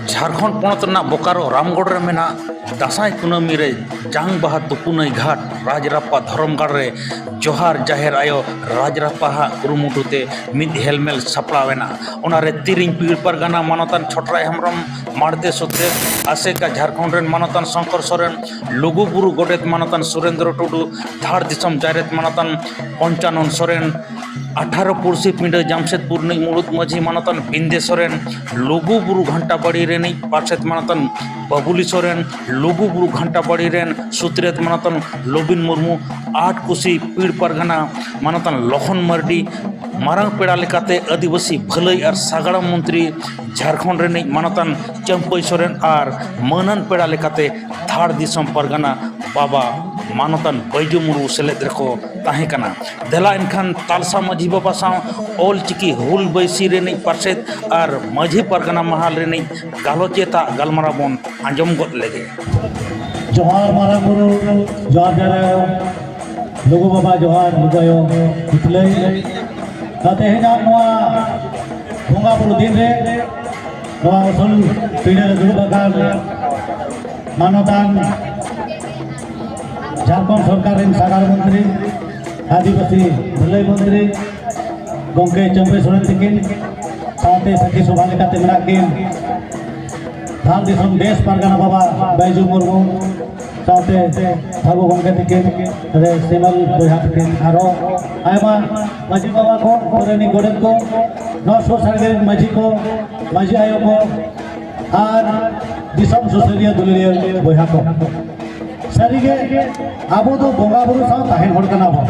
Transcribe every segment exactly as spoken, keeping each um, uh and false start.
ᱡᱷᱟᱲᱠᱷᱚᱸᱰ ᱯᱚᱱᱚᱛ ᱨᱮᱱᱟᱜ ᱵᱳᱠᱟᱨᱳ ᱨᱟᱢᱜᱚᱲ ᱨᱮ ᱢᱮᱱᱟᱜ ᱫᱟᱸᱥᱟᱭ ᱠᱩᱱᱟᱹᱢᱤ ᱨᱮ ᱡᱟᱝ ᱵᱟᱦᱟ ᱛᱩᱯᱩᱱᱟᱹᱭ ᱜᱷᱟᱴ ᱨᱟᱡᱽᱨᱟᱯᱯᱟ ᱫᱷᱚᱨᱚᱢ ᱜᱟᱲ ᱨᱮ ᱡᱚᱦᱟᱨ ᱡᱟᱦᱮᱨ ᱟᱭᱳ ᱨᱟᱡᱽᱨᱟᱯᱯᱟ ᱦᱟᱜ ᱠᱩᱨᱩᱢᱩᱴᱩ ᱛᱮ ᱢᱤᱫ ᱦᱮᱞᱢᱮᱞ ᱥᱟᱯᱲᱟᱣ ᱮᱱᱟ᱾ ᱚᱱᱟ ᱨᱮ ᱛᱤᱨᱤᱧ ᱯᱤᱲ ᱯᱟᱨᱜᱟᱱᱟ ᱢᱟᱱᱚᱛᱟᱱ ᱪᱷᱚᱴᱨᱟᱭ ᱦᱮᱢᱵᱨᱚᱢ ᱢᱟᱲᱛᱮ ᱥᱩᱛᱨᱮᱛ, ᱟᱥᱮᱠᱟ ᱡᱷᱟᱲᱠᱷᱚᱸᱰ ᱨᱮᱱ ᱢᱟᱱᱚᱛᱟᱱ ᱥᱚᱝᱠᱚᱨ ᱥᱚᱨᱮᱱ, ᱞᱩᱜᱩ ᱵᱩᱨᱩ ᱜᱚᱰᱮᱛ ᱢᱟᱱᱚᱛᱟᱱ ᱥᱩᱨᱮᱱᱫᱨᱚ ᱴᱩᱰᱩ, ᱫᱷᱟᱲ ᱫᱤᱥᱚᱢ ᱡᱟᱭᱨᱮᱛ ᱢᱟᱱᱚᱛᱟᱱ ᱯᱚᱧᱪᱟᱱᱚᱱ ᱥᱚᱨᱮᱱ, ᱟᱴᱷᱟᱨᱚ ᱯᱩᱲᱥᱤ ᱯᱤᱸᱰᱟᱹ ᱡᱟᱢᱥᱮᱫᱽᱯᱩᱨ ᱨᱤᱱᱤᱡ ᱢᱩᱲᱩᱫ ᱢᱟᱹᱡᱷᱤ ᱢᱟᱱᱚᱛᱟᱱ ᱵᱤᱱᱫᱮ ᱥᱚᱨᱮᱱ, ᱞᱩᱜᱩ ᱵᱩᱨᱩ ᱜᱷᱟᱱᱴᱟ ᱵᱟᱲᱤ ᱨᱤᱱᱤᱡ ᱯᱟᱨᱥᱮᱛ ᱢᱟᱱᱚᱛᱟᱱ ᱵᱟᱵᱩᱞᱤ ᱥᱚᱨᱮᱱ, ᱞᱩᱜᱩ ᱵᱩᱨᱩ ᱜᱷᱟᱱᱴᱟ ᱵᱟᱲᱤ ᱨᱮᱱ ᱥᱩᱛᱨᱮᱛ ᱢᱟᱱᱚᱛᱟᱱ ᱞᱚᱵᱤᱱ ᱢᱩᱨᱢᱩ, ᱟᱴ ᱠᱩᱥᱤ ᱯᱤᱲ ᱯᱟᱨᱜᱟᱱᱟ ᱢᱟᱱᱚᱛᱟᱱ ᱞᱚᱠᱷᱚᱱ ᱢᱟᱨᱰᱤ, ᱢᱟᱨᱟᱝ ᱯᱮᱲᱟ ᱞᱮᱠᱟᱛᱮ ᱟᱹᱫᱤᱵᱟᱹᱥᱤ ᱵᱷᱟᱹᱞᱟᱹᱭ ᱟᱨ ᱥᱟᱜᱟᱲᱚᱢ ᱢᱚᱱᱛᱨᱤ ᱡᱷᱟᱲᱠᱷᱚᱸᱰ ᱨᱤᱱᱤᱡ ᱢᱟᱱᱚᱛᱟᱱ ᱪᱟᱹᱢᱯᱟᱹᱭ ᱥᱚᱨᱮᱱ ᱟᱨ ᱢᱟᱹᱱᱟᱱ ᱯᱮᱲᱟ ᱞᱮᱠᱟᱛᱮ ᱫᱷᱟᱲ ᱫᱤᱥᱚᱢ ᱯᱟᱨᱜᱟᱱᱟ ᱵᱟᱵᱟ ᱢᱟᱱᱚᱛᱟᱱ ᱵᱟᱹᱭᱡᱩ ᱢᱩᱨᱢᱩ ᱥᱮᱞᱮᱫ ᱨᱮᱠᱚ ᱛᱟᱦᱮᱸ ᱠᱟᱱᱟ᱾ ᱫᱮᱞᱟ ᱮᱱᱠᱷᱟᱱ ᱛᱟᱞᱥᱟ ᱢᱟᱹᱡᱷᱤ ᱵᱟᱵᱟ ᱥᱟᱶ ᱚᱞ ᱪᱤᱠᱤ ᱦᱩᱞ ᱵᱟᱹᱭᱥᱤ ᱨᱤᱱᱤᱡ ᱯᱟᱨᱥᱮᱛ ᱟᱨ ᱢᱟᱹᱡᱷᱤ ᱯᱟᱨᱜᱟᱱᱟ ᱢᱟᱦᱟᱞ ᱨᱤᱱᱤᱡ ᱜᱟᱞᱚᱪᱤᱭᱟᱹ ᱛᱟᱜ ᱜᱟᱞᱢᱟᱨᱟᱣ ᱵᱚᱱ ᱟᱸᱡᱚᱢ ᱜᱚᱫ ᱞᱮᱜᱮ᱾ ᱡᱚᱦᱟᱨ ᱢᱟᱨᱟᱝ ᱵᱩᱨᱩ, ᱡᱚᱦᱟᱨ ᱡᱟᱦᱮᱨ ᱟᱭᱳ, ᱞᱩᱜᱩ ᱵᱟᱵᱟ ᱡᱚᱦᱟᱨ, ᱞᱩᱜᱩ ᱟᱭᱳ ᱠᱩᱴᱞᱟᱹᱭ᱾ ᱛᱮᱦᱮᱧᱟᱜ ᱱᱚᱣᱟ ᱵᱚᱸᱜᱟ ᱵᱩᱨᱩ ᱫᱤᱱ ᱨᱮ ᱱᱚᱣᱟ ᱩᱥᱩᱞ ᱯᱤᱸᱰᱟᱹ ᱨᱮ ᱫᱩᱲᱩᱵ ᱟᱠᱟᱱ ᱢᱟᱱᱚᱛᱟᱱ ᱡᱷᱟᱲᱠᱷᱚᱸᱰ ᱥᱚᱨᱠᱟᱨ ᱨᱮᱱ ᱥᱟᱜᱟᱲ ᱢᱚᱱᱛᱨᱤ, ᱟᱹᱫᱤᱵᱟᱹᱥᱤ ᱵᱷᱟᱹᱞᱟᱹᱭ ᱢᱚᱱᱛᱨᱤ ᱜᱚᱢᱠᱮ ᱪᱟᱹᱢᱯᱟᱹᱭ ᱥᱚᱨᱮᱱ ᱛᱤᱠᱤᱱ ᱥᱟᱶᱛᱮ ᱥᱟᱹᱠᱷᱤ ᱥᱚᱵᱷᱟ ᱞᱮᱠᱟᱛᱮ ᱢᱮᱱᱟᱜ ᱠᱤᱱ ᱫᱷᱟᱲ ᱫᱤᱥᱚᱢ ᱫᱮᱥ ᱯᱟᱨᱜᱟᱱᱟ ᱵᱟᱵᱟ ᱵᱟᱭᱡᱩ ᱢᱩᱨᱢᱩ ᱥᱟᱶᱛᱮ ᱯᱷᱟᱹᱜᱩ ᱜᱚᱢᱠᱮ ᱛᱤᱠᱤᱱ ᱨᱮ ᱥᱮᱢᱮᱞ ᱵᱚᱭᱦᱟ ᱛᱤᱠᱤᱱ ᱟᱨᱦᱚᱸ ᱟᱭᱢᱟ ᱢᱟᱹᱡᱷᱤ ᱵᱟᱵᱟ ᱠᱚ, ᱯᱟᱨᱟᱱᱤᱠ ᱜᱚᱰᱮᱛ ᱠᱚ, ᱱᱚᱣᱟ ᱥᱩᱨ ᱥᱟᱰᱜᱮ ᱨᱮᱱ ᱢᱟᱹᱡᱷᱤ ᱠᱚ, ᱢᱟᱹᱡᱷᱤ ᱟᱭᱳ ᱠᱚ ᱟᱨ ᱫᱤᱥᱚᱢ ᱥᱩᱥᱟᱹᱨᱤᱭᱟᱹ ᱫᱩᱞᱟᱹᱲᱤᱭᱟᱹ ᱵᱚᱭᱦᱟ ᱠᱚ᱾ ᱥᱟᱹᱨᱤᱜᱮ ᱟᱵᱚ ᱫᱚ ᱵᱚᱸᱜᱟ ᱵᱩᱨᱩ ᱥᱟᱶ ᱛᱟᱦᱮᱱ ᱦᱚᱲ ᱠᱟᱱᱟ ᱵᱚᱱ᱾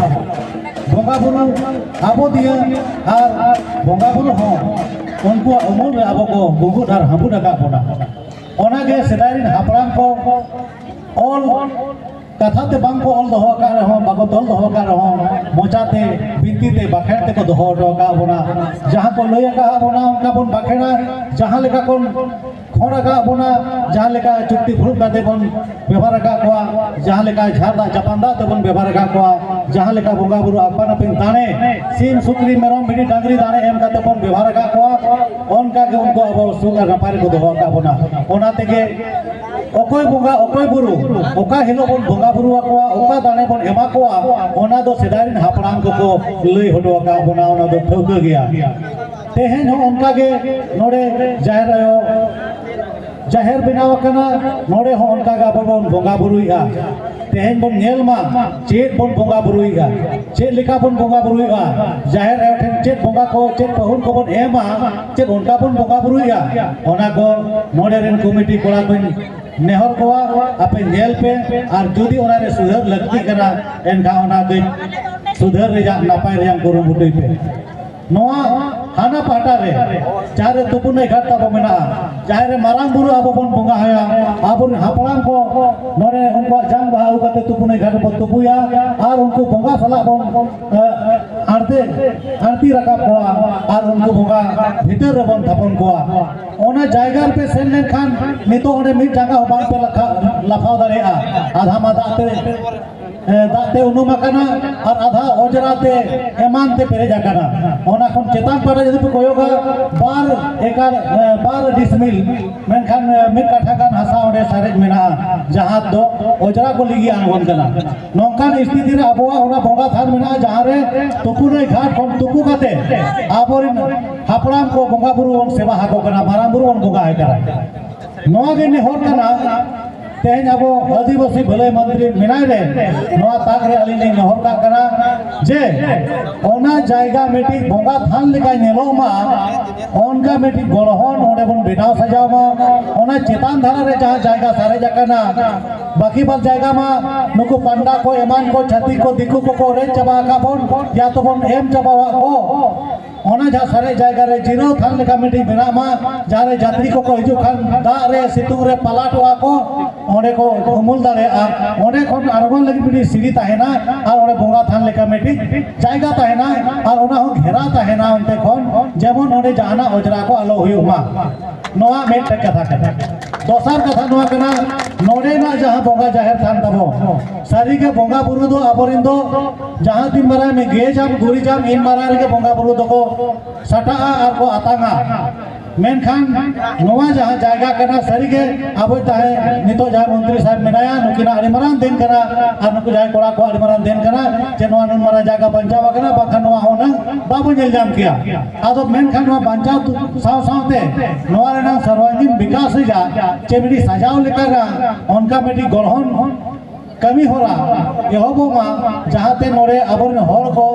ᱵᱚᱸᱜᱟ ᱵᱩᱨᱩ ᱟᱵᱚ ᱫᱤᱭᱟᱹ ᱟᱨ ᱵᱚᱸᱜᱟ ᱵᱩᱨᱩ ᱦᱚᱸ ᱩᱱᱠᱩᱣᱟᱜ ᱩᱢᱩᱞ ᱨᱮ ᱟᱵᱚ ᱠᱚ ᱜᱩᱸᱜᱩᱫ ᱟᱨ ᱦᱟᱹᱵᱩᱫ ᱟᱠᱟᱫ ᱵᱚᱱᱟ᱾ ᱚᱱᱟᱜᱮ ᱥᱮᱫᱟᱭ ᱨᱮᱱ ᱦᱟᱯᱲᱟᱢ ᱠᱚ ᱚᱞ ᱠᱟᱛᱷᱟ ᱛᱮ ᱵᱟᱝ ᱠᱚ ᱚᱞ ᱫᱚᱦᱚ ᱟᱠᱟᱫ ᱨᱮᱦᱚᱸ, ᱵᱟᱠᱚ ᱛᱚᱞ ᱫᱚᱦᱚ ᱟᱠᱟᱫ ᱨᱮᱦᱚᱸ, ᱢᱚᱪᱟᱛᱮ, ᱵᱤᱱᱛᱤ ᱛᱮ, ᱵᱟᱠᱷᱮᱬ ᱛᱮᱠᱚ ᱫᱚᱦᱚ ᱦᱚᱴᱚ ᱟᱠᱟᱫ ᱵᱚᱱᱟ᱾ ᱡᱟᱦᱟᱸ ᱠᱚ ᱞᱟᱹᱭ ᱟᱠᱟᱫ ᱵᱚᱱᱟ, ᱚᱱᱠᱟ ᱵᱚᱱ ᱵᱟᱠᱷᱮᱬᱟ᱾ ᱡᱟᱦᱟᱸ ᱞᱮᱠᱟ ᱠᱚ ᱯᱷᱳᱱ ᱟᱠᱟᱫ ᱵᱚᱱᱟ, ᱡᱟᱦᱟᱸ ᱞᱮᱠᱟ ᱪᱩᱠᱛᱤ ᱯᱷᱩᱲᱩᱜ ᱠᱟᱛᱮ ᱵᱚᱱ ᱵᱮᱵᱷᱟᱨ ᱟᱠᱟᱫ ᱠᱚᱣᱟ, ᱡᱟᱦᱟᱸ ᱞᱮᱠᱟ ᱡᱷᱟᱨ ᱫᱟᱜ ᱪᱟᱯᱟᱱ ᱫᱟᱜ ᱛᱮᱵᱚᱱ ᱵᱮᱵᱷᱟᱨ ᱟᱠᱟᱫ ᱠᱚᱣᱟ, ᱡᱟᱦᱟᱸ ᱞᱮᱠᱟ ᱵᱚᱸᱜᱟ ᱵᱩᱨᱩ ᱟᱯᱟᱱ ᱟᱹᱯᱤᱱ ᱫᱟᱲᱮ, ᱥᱤᱢ ᱥᱩᱠᱨᱤ ᱢᱮᱨᱚᱢ ᱵᱷᱤᱰᱤ ᱰᱟᱝᱨᱤ ᱫᱟᱲᱮ ᱮᱢ ᱠᱟᱛᱮ ᱵᱚᱱ ᱵᱮᱵᱷᱟᱨ ᱟᱠᱟᱫ ᱠᱚᱣᱟ, ᱚᱱᱠᱟ ᱜᱮ ᱩᱱᱠᱩ ᱟᱵᱚ ᱥᱩᱠ ᱟᱨ ᱱᱟᱯᱟᱭ ᱨᱮᱠᱚ ᱫᱚᱦᱚ ᱟᱠᱟᱫ ᱵᱚᱱᱟ᱾ ᱚᱱᱟ ᱛᱮᱜᱮ ᱚᱠᱚᱭ ᱵᱚᱸᱜᱟ ᱚᱠᱚᱭ ᱵᱩᱨᱩ, ᱚᱠᱟ ᱦᱤᱞᱳᱜ ᱵᱚᱱ ᱵᱚᱸᱜᱟ ᱵᱩᱨᱩ ᱟᱠᱚᱣᱟ, ᱚᱠᱟ ᱫᱟᱲᱮ ᱵᱚᱱ ᱮᱢᱟ ᱠᱚᱣᱟ, ᱚᱱᱟ ᱫᱚ ᱥᱮᱫᱟᱭ ᱨᱮᱱ ᱦᱟᱯᱲᱟᱢ ᱠᱚᱠᱚ ᱞᱟᱹᱭ ᱦᱚᱴᱚ ᱟᱠᱟᱫ ᱵᱚᱱᱟ, ᱚᱱᱟ ᱫᱚ ᱴᱷᱟᱹᱣᱠᱟᱹ ᱜᱮᱭᱟ᱾ ᱛᱮᱦᱮᱧ ᱦᱚᱸ ᱚᱱᱠᱟ ᱜᱮ ᱱᱚᱰᱮ ᱡᱟᱦᱮᱨ ᱟᱭᱳ, ᱡᱟᱦᱮᱨ ᱵᱮᱱᱟᱣ ᱟᱠᱟᱱᱟ, ᱱᱚᱰᱮ ᱦᱚᱸ ᱚᱱᱠᱟ ᱜᱮ ᱟᱵᱚ ᱵᱚᱱ ᱵᱚᱸᱜᱟ ᱵᱩᱨᱩᱭᱮᱫᱼᱟ᱾ ᱛᱮᱦᱮᱧ ᱵᱚᱱ ᱧᱮᱞ ᱢᱟ ᱪᱮᱫ ᱵᱚᱱ ᱵᱚᱸᱜᱟ ᱵᱩᱨᱩᱭᱮᱫᱼᱟ, ᱪᱮᱫ ᱞᱮᱠᱟ ᱵᱚᱱ ᱵᱚᱸᱜᱟ ᱵᱩᱨᱩᱭᱮᱫᱼᱟ, ᱡᱟᱦᱮᱨ ᱟᱭᱳ ᱴᱷᱮᱱ ᱪᱮᱫ ᱵᱚᱸᱜᱟ ᱠᱚ, ᱪᱮᱫ ᱯᱟᱹᱦᱩᱲ ᱠᱚᱵᱚᱱ ᱮᱢᱟ, ᱪᱮᱫ ᱚᱱᱠᱟ ᱵᱚᱱ ᱵᱚᱸᱜᱟ ᱵᱩᱨᱩᱭᱮᱫᱼᱟ, ᱚᱱᱟ ᱠᱚ ᱱᱚᱰᱮ ᱨᱮᱱ ᱠᱚᱢᱤᱴᱤ ᱠᱚᱲᱟ ᱠᱚᱧ ᱱᱮᱦᱚᱨ ᱠᱚᱣᱟ, ᱟᱯᱮ ᱧᱮᱞ ᱯᱮ, ᱟᱨ ᱡᱩᱫᱤ ᱚᱱᱟ ᱨᱮ ᱥᱩᱫᱷᱟᱹᱨ ᱞᱟᱹᱠᱛᱤᱜ ᱠᱟᱱᱟ, ᱮᱱᱠᱷᱟᱱ ᱚᱱᱟ ᱠᱟᱹᱡ ᱥᱩᱫᱷᱟᱹᱨ ᱨᱮᱭᱟᱜ, ᱱᱟᱯᱟᱭ ᱨᱮᱭᱟᱜ ᱠᱩᱨᱩᱢᱩᱴᱩᱭ ᱯᱮ᱾ ᱱᱚᱣᱟ ᱦᱟᱱᱟ ᱯᱟᱦᱴᱟ ᱨᱮ, ᱡᱟᱦᱟᱸ ᱨᱮ ᱛᱩᱯᱩᱱᱟᱹᱭ ᱜᱷᱟᱴ ᱛᱟᱵᱚ ᱢᱮᱱᱟᱜᱼᱟ, ᱡᱟᱦᱟᱸ ᱨᱮ ᱢᱟᱨᱟᱝ ᱵᱩᱨᱩ ᱟᱵᱚ ᱵᱚᱱ ᱵᱚᱸᱜᱟ ᱟᱭᱟ, ᱟᱵᱚᱨᱮᱱ ᱦᱟᱯᱲᱟᱢ ᱠᱚ ᱱᱚᱰᱮ ᱩᱱᱠᱩᱣᱟᱜ ᱡᱟᱝ ᱵᱟᱦᱟ ᱟᱹᱜᱩ ᱠᱟᱛᱮ ᱛᱩᱯᱩᱱᱟᱹᱭ ᱜᱷᱟᱴ ᱨᱮᱵᱚᱱ ᱛᱩᱯᱩᱭᱟ, ᱟᱨ ᱩᱱᱠᱩ ᱵᱚᱸᱜᱟ ᱥᱟᱞᱟᱜ ᱵᱚᱱ, ᱮ, ᱟᱬᱛᱮ, ᱟᱬᱛᱤ ᱨᱟᱠᱟᱵ ᱠᱚᱣᱟ, ᱟᱨ ᱩᱱᱠᱩ ᱵᱚᱸᱜᱟ ᱵᱷᱤᱛᱟᱹᱨ ᱨᱮᱵᱚᱱ ᱛᱷᱟᱯᱚᱱ ᱠᱚᱣᱟ᱾ ᱚᱱᱟ ᱡᱟᱭᱜᱟ ᱨᱮᱯᱮ ᱥᱮᱱ ᱞᱮᱱᱠᱷᱟᱱ ᱱᱤᱛᱚᱜ ᱚᱸᱰᱮ ᱢᱤᱫ ᱡᱟᱸᱜᱟ ᱦᱚᱸ ᱵᱟᱝ ᱯᱮ ᱞᱟᱠᱷᱟ-, ᱞᱟᱯᱷᱟᱣ ᱫᱟᱲᱮᱭᱟᱜᱼᱟ᱾ ᱟᱫᱷᱟ ᱢᱟ ᱫᱟᱜ ᱛᱮ, ᱮ, ᱫᱟᱜ ᱛᱮ ᱩᱱᱩᱢ ᱟᱠᱟᱱᱟ ᱟᱨ ᱟᱫᱷᱟ ᱚᱡᱽᱨᱟ ᱛᱮ ᱮᱢᱟᱱ ᱛᱮ ᱯᱮᱨᱮᱡ ᱟᱠᱟᱱᱟ᱾ ᱚᱱᱟ ᱠᱷᱚᱱ ᱪᱮᱛᱟᱱ ᱯᱟᱦᱴᱟ ᱡᱩᱫᱤ ᱯᱮ ᱠᱚᱭᱚᱜᱟ, ᱵᱟᱨ ᱮᱠᱟᱨ, ᱮ, ᱵᱟᱨ ᱰᱤᱥᱢᱤᱞ, ᱢᱮᱱᱠᱷᱟᱱ, ᱮ, ᱢᱤᱫ ᱠᱟᱴᱷᱟ ᱜᱟᱱ ᱦᱟᱥᱟ ᱚᱸᱰᱮ ᱥᱟᱨᱮᱡ ᱢᱮᱱᱟᱜᱼᱟ, ᱡᱟᱦᱟᱸ ᱫᱚ ᱚᱡᱽᱨᱟ ᱠᱚ ᱞᱟᱹᱜᱤᱫ ᱟᱬᱜᱚᱱ ᱠᱟᱱᱟ᱾ ᱱᱚᱝᱠᱟᱱ ᱥᱛᱷᱤᱛᱤ ᱨᱮ ᱟᱵᱚᱣᱟᱜ ᱚᱱᱟ ᱵᱚᱸᱜᱟ ᱛᱷᱟᱱ ᱢᱮᱱᱟᱜᱼᱟ, ᱡᱟᱦᱟᱸ ᱨᱮ ᱛᱩᱯᱩᱱᱟᱹᱭ ᱜᱷᱟᱴ ᱠᱷᱚᱱ ᱛᱩᱯᱩ ᱠᱟᱛᱮ ᱟᱵᱚᱨᱮᱱ ᱦᱟᱯᱲᱟᱢ ᱠᱚ ᱵᱚᱸᱜᱟ ᱵᱩᱨᱩ ᱵᱚᱱ ᱥᱮᱵᱟ ᱟᱠᱚ ᱠᱟᱱᱟ, ᱢᱟᱨᱟᱝ ᱵᱩᱨᱩ ᱵᱚᱱ ᱵᱚᱸᱜᱟ ᱟᱭ ᱠᱟᱱᱟ᱾ ᱱᱚᱣᱟ ᱜᱮ ᱱᱮᱦᱚᱨ ᱠᱟᱱᱟ, ᱛᱮᱦᱮᱧ ᱟᱵᱚ ᱟᱹᱫᱤᱵᱟᱹᱥᱤ ᱵᱷᱟᱹᱞᱟᱹᱭ ᱢᱚᱱᱛᱨᱤ ᱢᱮᱱᱟᱭ ᱨᱮ, ᱱᱚᱣᱟ ᱛᱟᱠ ᱨᱮ ᱟᱹᱞᱤᱧ ᱞᱤᱧ ᱱᱮᱦᱚᱨ ᱠᱟᱜ ᱠᱟᱱᱟ ᱡᱮ ᱚᱱᱟ ᱡᱟᱭᱜᱟ ᱢᱤᱫᱴᱤᱡ ᱵᱚᱸᱜᱟ ᱛᱷᱟᱱ ᱞᱮᱠᱟ ᱧᱮᱞᱚᱜ ᱢᱟ, ᱚᱱᱠᱟ ᱢᱤᱫᱴᱤᱡ ᱜᱚᱲᱦᱚᱱ ᱚᱸᱰᱮ ᱵᱚᱱ ᱵᱮᱱᱟᱣ ᱥᱟᱡᱟᱣ ᱢᱟ᱾ ᱚᱱᱟ ᱪᱮᱛᱟᱱ ᱫᱷᱟᱨᱟ ᱨᱮ ᱡᱟᱦᱟᱸ ᱡᱟᱭᱜᱟ ᱥᱟᱨᱮᱡ ᱟᱠᱟᱱᱟ, ᱵᱟᱹᱠᱤ ᱵᱟᱫ ᱡᱟᱭᱜᱟ ᱢᱟ ᱱᱩᱠᱩ ᱯᱟᱱᱰᱟ ᱠᱚ, ᱮᱢᱟᱱ ᱠᱚ, ᱪᱷᱟᱹᱛᱤᱠ ᱠᱚ, ᱫᱤᱠᱩ ᱠᱚᱠᱚ ᱨᱮᱡ ᱪᱟᱵᱟ ᱟᱠᱟᱫ ᱵᱚᱱ, ᱭᱟ ᱛᱚᱵᱚᱱ ᱮᱢ ᱪᱟᱵᱟᱣᱟᱜ ᱠᱚ᱾ ᱚᱱᱟ ᱡᱟᱦᱟᱸ ᱥᱟᱨᱮᱡ ᱡᱟᱭᱜᱟ ᱨᱮ ᱡᱤᱨᱟᱹᱣ ᱛᱷᱟᱱ ᱞᱮᱠᱟ ᱢᱤᱫᱴᱤᱡ ᱵᱮᱱᱟᱜ ᱢᱟ, ᱡᱟᱦᱟᱸ ᱨᱮ ᱡᱟᱛᱨᱤ ᱠᱚᱠᱚ ᱦᱤᱡᱩᱜ ᱠᱷᱟᱱ ᱫᱟᱜ ᱨᱮ, ᱥᱤᱛᱩᱝ ᱨᱮ ᱯᱟᱞᱟᱴᱚᱜᱼᱟ ᱠᱚ, ᱚᱸᱰᱮ ᱠᱚ ᱩᱢᱩᱞ ᱫᱟᱲᱮᱭᱟᱜᱼᱟ᱾ ᱚᱸᱰᱮ ᱠᱷᱚᱱ ᱟᱬᱜᱚᱱ ᱞᱟᱹᱜᱤᱫ ᱢᱤᱫᱴᱤᱡ ᱥᱤᱲᱤ ᱛᱟᱦᱮᱱᱟ ᱟᱨ ᱚᱸᱰᱮ ᱵᱚᱸᱜᱟ ᱛᱷᱟᱱ ᱞᱮᱠᱟ ᱢᱤᱫᱴᱤᱡ ᱡᱟᱭᱜᱟ ᱛᱟᱦᱮᱱᱟ ᱟᱨ ᱚᱱᱟ ᱦᱚᱸ ᱜᱷᱮᱨᱟ ᱛᱟᱦᱮᱱᱟ ᱚᱱᱛᱮ ᱠᱷᱚᱱ, ᱡᱮᱢᱚᱱ ᱚᱸᱰᱮ ᱡᱟᱦᱟᱱᱟᱜ ᱚᱡᱽᱨᱟ ᱠᱚ ᱟᱞᱚ ᱦᱩᱭᱩᱜ ᱢᱟ᱾ ᱱᱚᱣᱟ ᱢᱤᱫᱴᱮᱱ ᱠᱟᱛᱷᱟ ᱠᱟᱱᱟ᱾ ᱫᱚᱥᱟᱨ ᱠᱟᱛᱷᱟ ᱱᱚᱣᱟ ᱠᱟᱱᱟ, ᱱᱚᱰᱮᱱᱟᱜ ᱡᱟᱦᱟᱸ ᱵᱚᱸᱜᱟ ᱡᱟᱦᱮᱨ ᱛᱷᱟᱱ ᱛᱟᱵᱚ, ᱥᱟᱹᱨᱤᱜᱮ ᱵᱚᱸᱜᱟ ᱵᱩᱨᱩ ᱫᱚ ᱟᱵᱚᱨᱮᱱ ᱫᱚ ᱡᱟᱦᱟᱸ ᱛᱤᱱ ᱢᱟᱨᱟᱝ ᱜᱮᱡᱟᱢ ᱜᱩᱨᱤᱡᱟᱢ ᱤᱱ ᱢᱟᱨᱟᱝ ᱨᱮᱜᱮ ᱵᱚᱸᱜᱟ ᱵᱩᱨᱩ ᱫᱚᱠᱚ ᱥᱟᱴᱟᱜᱼᱟ ᱟᱨ ᱠᱚ ᱟᱛᱟᱝᱟ᱾ ᱢᱮᱱᱠᱷᱟᱱ ᱱᱚᱣᱟ ᱡᱟᱦᱟᱸ ᱡᱟᱭᱜᱟ ᱠᱟᱱᱟ, ᱥᱟᱹᱨᱤᱜᱮ ᱟᱵᱚ ᱛᱟᱦᱮᱸ ᱱᱤᱛᱚᱜ ᱡᱟᱦᱟᱸᱭ ᱢᱚᱱᱛᱨᱤ ᱥᱟᱦᱮᱵᱽ ᱢᱮᱱᱟᱭᱟ, ᱱᱩᱠᱤᱱᱟᱜ ᱟᱹᱰᱤ ᱢᱟᱨᱟᱝ ᱫᱮᱱ ᱠᱟᱱᱟ ᱟᱨ ᱱᱩᱠᱩ ᱡᱟᱦᱟᱸᱭ ᱠᱚᱲᱟ ᱠᱚᱣᱟᱜ ᱟᱹᱰᱤ ᱢᱟᱨᱟᱝ ᱫᱮᱱ ᱠᱟᱱᱟ ᱡᱮ ᱱᱚᱣᱟ ᱱᱩᱱ ᱢᱟᱨᱟᱝ ᱡᱟᱭᱜᱟ ᱵᱟᱧᱪᱟᱣ ᱟᱠᱟᱱᱟ, ᱵᱟᱝᱠᱷᱟᱱ ᱱᱚᱣᱟ ᱦᱩᱱᱟᱹᱝ ᱵᱟᱵᱚ ᱧᱮᱞ ᱧᱟᱢ ᱠᱮᱭᱟ᱾ ᱟᱫᱚ ᱢᱮᱱᱠᱷᱟᱱ ᱱᱚᱣᱟ ᱵᱟᱧᱪᱟᱣ ᱥᱟᱶ ᱥᱟᱶᱛᱮ ᱱᱚᱣᱟ ᱨᱮᱱᱟᱜ ᱥᱚᱨᱵᱟᱝᱜᱤᱱ ᱵᱤᱠᱟᱥ ᱨᱮᱭᱟᱜ ᱪᱮ ᱢᱤᱫᱴᱤᱡ ᱥᱟᱡᱟᱣ ᱞᱮᱠᱟᱱᱟᱜ ᱚᱱᱠᱟ ᱢᱤᱫᱴᱤᱡ ᱜᱚᱲᱦᱚᱱ ᱠᱟᱹᱢᱤ ᱦᱚᱨᱟ ᱮᱦᱚᱵᱚᱜ ᱢᱟ, ᱡᱟᱦᱟᱸᱛᱮ ᱱᱚᱰᱮ ᱟᱵᱚᱨᱮᱱ ᱦᱚᱲ ᱠᱚ